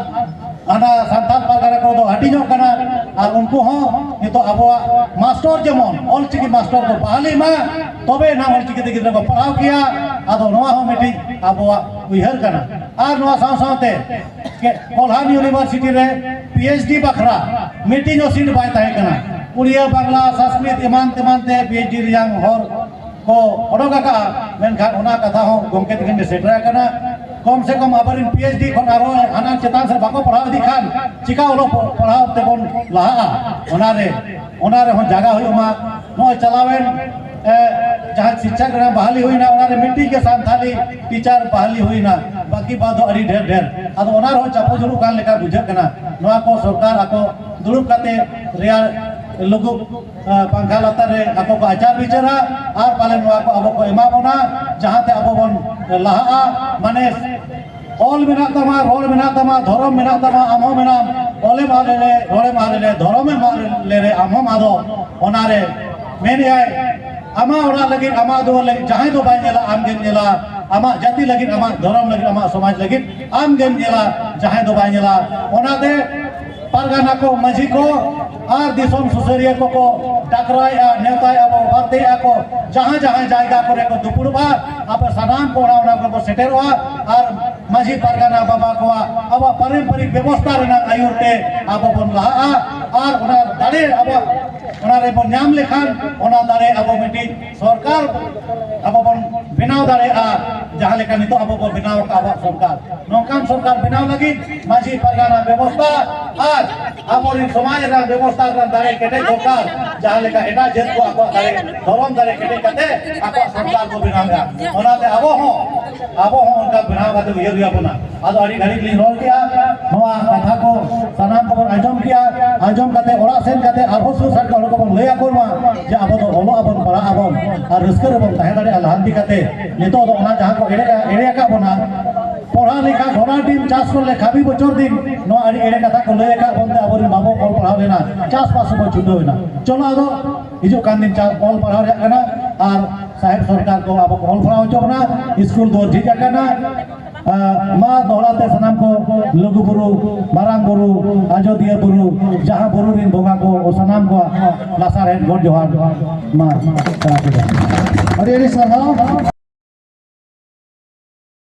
ᱦᱟᱱᱟ ᱥᱟᱱᱛᱟᱲ ᱯᱟᱨᱜᱟᱱᱟ ᱠᱚᱨᱮ ᱫᱚ ᱦᱟᱹᱴᱤᱧᱚᱜ ᱠᱟᱱᱟ᱾ ᱟᱨ ᱩᱱᱠᱩ ᱦᱚᱸ ᱱᱤᱛᱚᱜ ᱟᱵᱚᱣᱟᱜ ᱢᱟᱥᱴᱚᱨ, ᱡᱮᱢᱚᱱ ᱚᱞ ᱪᱤᱠᱤ ᱢᱟᱥᱴᱚᱨ ᱠᱚ ᱵᱟᱦᱟᱞᱤᱜ ᱢᱟ, ᱛᱚᱵᱮ ᱮᱱᱟᱝ ᱚᱞ ᱪᱤᱠᱤ ᱛᱮ ᱜᱤᱫᱽᱨᱟᱹ ᱠᱚ ᱯᱟᱲᱦᱟᱣ ᱠᱮᱭᱟ᱾ ᱟᱫᱚ ᱱᱚᱣᱟ ᱦᱚᱸ ᱢᱤᱫᱴᱤᱡ ᱟᱵᱚᱣᱟᱜ ᱩᱭᱦᱟᱹᱨ ᱠᱟᱱᱟ᱾ ᱟᱨ ᱱᱚᱣᱟ ᱥᱟᱶ ᱥᱟᱶᱛᱮ ᱠᱮ-, ᱠᱚᱞᱦᱟᱱ ᱤᱭᱩᱱᱤᱵᱷᱟᱨᱥᱤᱴᱤ ᱨᱮ ᱯᱤ ᱮᱭᱤᱪ ᱰᱤ ᱵᱟᱠᱷᱨᱟ ᱢᱤᱫᱴᱤᱡ ᱦᱚᱸ ᱥᱤᱴ ᱵᱟᱭ ᱛᱟᱦᱮᱸ ᱠᱟᱱᱟ᱾ ᱩᱲᱤᱭᱟ, ᱵᱟᱝᱞᱟ, ᱥᱟᱱᱥᱠᱨᱤᱛ ᱮᱢᱟᱱ ᱛᱮᱢᱟᱱ ᱛᱮ ᱯᱤ ᱮᱭᱤᱪ ᱰᱤ ᱨᱮᱭᱟᱝ ᱦᱚᱨ ᱠᱚ ᱚᱰᱚᱠ ᱟᱠᱟᱫᱼᱟ, ᱢᱮᱱᱠᱷᱟᱱ ᱚᱱᱟ ᱠᱟᱛᱷᱟ ᱦᱚᱸ ᱜᱚᱢᱠᱮ ᱛᱟᱹᱠᱤᱱ ᱜᱮ ᱥᱮᱴᱮᱨ ᱟᱠᱟᱱᱟ᱾ ᱠᱚᱢ ᱥᱮ ᱠᱚᱢ ᱟᱵᱚᱨᱮᱱ ᱯᱤ ᱮᱭᱤᱪ ᱰᱤ ᱠᱷᱚᱱ ᱟᱨᱦᱚᱸ ᱦᱟᱱᱟ ᱪᱮᱛᱟᱱ ᱥᱮᱫ ᱵᱟᱠᱚ ᱯᱟᱲᱦᱟᱣ ᱤᱫᱤ ᱠᱷᱟᱱ ᱪᱤᱠᱟ ᱚᱞᱚᱜ ᱯᱟᱲᱦᱟᱣ ᱛᱮᱵᱚᱱ ᱞᱟᱦᱟᱜᱼᱟ? ᱚᱱᱟᱨᱮ, ᱚᱱᱟ ᱨᱮᱦᱚᱸ ᱡᱟᱭᱜᱟ ᱦᱩᱭᱩᱜ ᱢᱟ᱾ ᱱᱚᱜᱼᱚᱭ ᱪᱟᱞᱟᱣᱮᱱ, ᱮ, ᱡᱟᱦᱟᱸ ᱥᱤᱠᱪᱷᱟ ᱨᱮᱱᱟᱜ ᱵᱟᱦᱟᱞᱤ ᱦᱩᱭᱱᱟ, ᱚᱱᱟᱨᱮ ᱢᱤᱫᱴᱤᱡ ᱜᱮ ᱥᱟᱱᱛᱷᱟᱞᱤ ᱴᱤᱪᱟᱨ ᱵᱟᱦᱟᱞᱤ ᱦᱩᱭᱱᱟ, ᱵᱟᱹᱠᱤ ᱵᱟᱫ ᱫᱚ ᱟᱹᱰᱤ ᱰᱷᱮᱨ ᱰᱷᱮᱨ᱾ ᱟᱫᱚ ᱚᱱᱟ ᱨᱮᱦᱚᱸ ᱪᱟᱯᱚ ᱧᱩᱨᱩᱜ ᱠᱟᱱ ᱞᱮᱠᱟ ᱵᱩᱡᱷᱟᱹᱜ ᱠᱟᱱᱟ᱾ ᱱᱚᱣᱟ ᱠᱚ ᱥᱚᱨᱠᱟᱨ ᱟᱠᱚ ᱫᱩᱲᱩᱵ ᱠᱟᱛᱮ ᱨᱮᱭᱟᱲ ᱞᱩᱜᱩ, ᱮ, ᱯᱟᱝᱠᱷᱟ ᱞᱟᱛᱟᱨ ᱨᱮ ᱟᱠᱚ ᱠᱚ ᱟᱪᱟᱨ ᱵᱤᱪᱟᱹᱨᱟ, ᱟᱨ ᱯᱟᱞᱮ ᱱᱚᱣᱟ ᱠᱚ ᱟᱵᱚ ᱠᱚ ᱮᱢᱟ ᱵᱚᱱᱟ, ᱡᱟᱦᱟᱸᱛᱮ ᱟᱵᱚ ᱵᱚᱱ ᱞᱟᱦᱟᱜᱼᱟ᱾ ᱢᱟᱱᱮ ᱚᱞ ᱢᱮᱱᱟᱜ ᱛᱟᱢᱟ, ᱨᱚᱲ ᱢᱮᱱᱟᱜ ᱛᱟᱢᱟ, ᱫᱷᱚᱨᱚᱢ ᱢᱮᱱᱟᱜ ᱛᱟᱢᱟ, ᱟᱢ ᱦᱚᱸ ᱢᱮᱱᱟᱢ᱾ ᱚᱞᱮᱢ ᱟᱫ ᱞᱮᱨᱮ, ᱨᱚᱲᱮᱢ ᱟᱫ ᱞᱮᱨᱮ, ᱫᱷᱚᱨᱚᱢᱮᱢ ᱟᱫ ᱞᱮᱨᱮ, ᱟᱢ ᱦᱚᱸᱢ ᱟᱫᱚᱜ᱾ ᱚᱱᱟᱨᱮ ᱢᱮᱱᱮᱫᱼᱟᱭ, ᱟᱢᱟᱜ ᱚᱲᱟᱜ ᱞᱟᱹᱜᱤᱫ, ᱟᱢᱟᱜ ᱫᱩᱣᱟᱹᱨ ᱞᱟᱹᱜᱤᱫ ᱡᱟᱦᱟᱸᱭ ᱫᱚ ᱵᱟᱭ ᱧᱮᱞᱟ, ᱟᱢ ᱜᱮᱢ ᱧᱮᱞᱟ᱾ ᱟᱢᱟᱜ ᱡᱟᱹᱛᱤ ᱞᱟᱹᱜᱤᱫ, ᱟᱢᱟᱜ ᱫᱷᱚᱨᱚᱢ ᱞᱟᱹᱜᱤᱫ, ᱟᱢᱟᱜ ᱥᱚᱢᱟᱡᱽ ᱞᱟᱹᱜᱤᱫ ᱟᱢ ᱜᱮᱢ ᱧᱮᱞᱟ, ᱡᱟᱦᱟᱸᱭ ᱫᱚ ᱵᱟᱭ ᱧᱮᱞᱟ᱾ ᱚᱱᱟᱛᱮ ᱯᱟᱨᱜᱟᱱᱟ ᱠᱚ, ᱢᱟᱹᱡᱷᱤ ᱠᱚ ᱟᱨ ᱫᱤᱥᱚᱢ ᱥᱩᱥᱟᱹᱨᱤᱭᱟᱹ ᱠᱚᱠᱚ ᱰᱟᱠᱨᱟᱭᱮᱫᱼᱟ, ᱱᱮᱣᱛᱟᱭᱮᱫᱼᱟ ᱵᱚ, ᱵᱟᱨᱛᱮᱭᱮᱫᱼᱟ ᱠᱚ, ᱡᱟᱦᱟᱸ ᱡᱟᱦᱟᱸ ᱡᱟᱭᱜᱟ ᱠᱚᱨᱮ ᱠᱚ ᱫᱩᱯᱲᱩᱵᱼᱟ, ᱟᱯᱮ ᱥᱟᱱᱟᱢ ᱠᱚ ᱚᱱᱟ, ᱚᱱᱟ ᱠᱚᱨᱮ ᱵᱚ ᱥᱮᱴᱮᱨᱚᱜᱼᱟ᱾ ᱟᱨ ᱢᱟᱹᱡᱷᱤ ᱯᱟᱨᱜᱟᱱᱟ ᱵᱟᱵᱟ ᱠᱚᱣᱟᱜ ᱟᱵᱚᱣᱟᱜ ᱯᱟᱨᱚᱢᱯᱚᱨᱤᱠ ᱵᱮᱵᱚᱥᱛᱷᱟ ᱨᱮᱱᱟᱜ ᱟᱹᱭᱩᱨ ᱛᱮ ᱟᱵᱚ ᱵᱚᱱ ᱞᱟᱦᱟᱜᱼᱟ᱾ ᱟᱨ ᱚᱱᱟ ᱫᱟᱲᱮ ᱟᱵᱚᱣᱟᱜ ᱚᱱᱟ ᱨᱮᱵᱚᱱ ᱧᱟᱢ ᱞᱮᱠᱷᱟᱱ, ᱚᱱᱟ ᱫᱟᱲᱮ ᱟᱵᱚ ᱢᱤᱫᱴᱤᱡ ᱥᱚᱨᱠᱟᱨ ᱟᱵᱚ ᱵᱚᱱ ᱵᱮᱱᱟᱣ ᱫᱟᱲᱮᱭᱟᱜᱼᱟ᱾ ᱡᱟᱦᱟᱸ ᱞᱮᱠᱟ ᱱᱤᱛᱚᱜ ᱟᱵᱚ ᱵᱚ ᱵᱮᱱᱟᱣ ᱟᱠᱟᱫ ᱟᱵᱚᱣᱟᱜ ᱥᱚᱨᱠᱟᱨ, ᱱᱚᱝᱠᱟᱱ ᱥᱚᱨᱠᱟᱨ ᱵᱮᱱᱟᱣ ᱞᱟᱹᱜᱤᱫ ᱢᱟᱹᱡᱷᱤ ᱯᱟᱨᱜᱟᱱᱟ ᱵᱮᱵᱚᱥᱛᱷᱟ ᱟᱨ ᱟᱵᱚᱨᱮᱱ ᱥᱚᱢᱟᱡᱽ ᱨᱮᱱᱟᱜ ᱵᱮᱵᱚᱥᱛᱷᱟ ᱨᱮᱱᱟᱜ ᱫᱟᱲᱮ ᱠᱮᱴᱮᱡ ᱫᱚᱨᱠᱟᱨ᱾ ᱡᱟᱦᱟᱸ ᱞᱮᱠᱟ ᱮᱴᱟᱜ ᱡᱟᱹᱛ ᱠᱚ ᱟᱠᱚᱣᱟᱜ ᱫᱟᱲᱮ, ᱫᱷᱚᱨᱚᱢ ᱫᱟᱲᱮ ᱠᱮᱴᱮᱡ ᱠᱟᱛᱮ ᱟᱠᱚᱣᱟᱜ ᱥᱚᱨᱠᱟᱨ ᱠᱚ ᱵᱮᱱᱟᱣ ᱮᱫᱟ, ᱚᱱᱟᱛᱮ ᱟᱵᱚ ᱦᱚᱸ, ᱟᱵᱚ ᱦᱚᱸ ᱚᱱᱠᱟ ᱵᱮᱱᱟᱣ ᱠᱟᱛᱮ ᱩᱭᱦᱟᱹᱨ ᱦᱩᱭ ᱟᱵᱚᱱᱟ᱾ ᱟᱫᱚ ᱟᱹᱰᱤ ᱜᱷᱟᱹᱲᱤᱡ ᱞᱤᱧ ᱨᱚᱲ ᱠᱮᱜᱼᱟ, ᱱᱚᱣᱟ ᱠᱟᱛᱷᱟ ᱠᱚ ᱥᱟᱱᱟᱢ ᱠᱚᱵᱚᱱ ᱟᱸᱡᱚᱢ ᱠᱮᱜᱼᱟ᱾ ᱟᱸᱡᱚᱢ ᱠᱟᱛᱮ ᱚᱲᱟᱜ ᱥᱮᱱ ᱠᱟᱛᱮ ᱟᱨᱦᱚᱸ ᱥᱩᱨ ᱥᱟᱰᱜᱮ ᱦᱚᱲ ᱠᱚᱵᱚᱱ ᱞᱟᱹᱭ ᱟᱠᱚ ᱢᱟ ᱡᱮ ᱟᱵᱚ ᱫᱚ ᱚᱞᱚᱜ ᱟᱵᱚᱱ, ᱯᱟᱲᱦᱟᱜ ᱟᱵᱚᱱ ᱟᱨ ᱨᱟᱹᱥᱠᱟᱹ ᱨᱮᱵᱚᱱ ᱛᱟᱦᱮᱸ ᱫᱟᱲᱮᱭᱟᱜᱼᱟ ᱞᱟᱦᱟᱱᱛᱤ ᱠᱟᱛᱮ᱾ ᱱᱤᱛᱚᱜ ᱫᱚ ᱚᱱᱟ ᱡᱟᱦᱟᱸ ᱠᱚ ᱮᱲᱮ, ᱮᱲᱮ ᱟᱠᱟᱫ ᱵᱚᱱᱟ, ᱯᱚᱲᱦᱟ ᱞᱮᱠᱷᱟ ᱜᱷᱚᱲᱟ ᱰᱤᱢ ᱪᱟᱥ ᱠᱚᱨᱞᱮ ᱠᱷᱟᱵᱤ ᱵᱚᱪᱷᱚᱨ ᱫᱤᱱ, ᱱᱚᱣᱟ ᱟᱹᱰᱤ ᱮᱲᱮ ᱠᱟᱛᱷᱟ ᱠᱚ ᱞᱟᱹᱭ ᱟᱠᱟᱫ ᱵᱚᱱᱛᱮ ᱟᱵᱚᱨᱮᱱ ᱵᱟᱵᱚ ᱚᱞ ᱯᱟᱲᱦᱟᱣ ᱞᱮᱱᱟ, ᱪᱟᱥᱵᱟᱥ ᱨᱮᱵᱚ ᱪᱷᱩᱴᱟᱹᱣ ᱮᱱᱟ᱾ ᱪᱚᱞᱚ ᱟᱫᱚ ᱦᱤᱡᱩᱜ ᱠᱟᱱ ᱫᱤᱱ ᱪᱟᱥ ᱚᱞ ᱯᱟᱲᱦᱟᱣ ᱨᱮᱭᱟᱜ ᱠᱟᱱᱟ, ᱟᱨ ᱥᱟᱦᱮᱵ ᱥᱚᱨᱠᱟᱨ ᱠᱚ ᱟᱵᱚ ᱠᱚ ᱚᱞ ᱯᱟᱲᱦᱟᱣ ᱦᱚᱪᱚ ᱵᱚᱱᱟ, ᱥᱠᱩᱞ ᱫᱩᱣᱟᱹᱨ ᱡᱷᱤᱡ ᱟᱠᱟᱱᱟ᱾ ᱟᱨ ᱢᱟ ᱫᱚᱦᱲᱟ ᱛᱮ ᱥᱟᱱᱟᱢ ᱠᱚ ᱞᱩᱜᱩ ᱵᱩᱨᱩ, ᱢᱟᱨᱟᱝ ᱵᱩᱨᱩ, ᱟᱡᱚᱫᱤᱭᱟᱹ ᱵᱩᱨᱩ, ᱡᱟᱦᱟᱸ ᱵᱩᱨᱩ ᱨᱤᱱ ᱵᱚᱸᱜᱟ ᱠᱚ ᱥᱟᱱᱟᱢ ᱠᱚᱣᱟᱜ ᱞᱟᱥᱟᱲᱦᱮᱫ ᱜᱚᱰ ᱡᱚᱦᱟᱨ᱾ ᱢᱟ ᱟᱹᱰᱤ ᱟᱹᱰᱤ ᱥᱟᱨᱦᱟᱣ᱾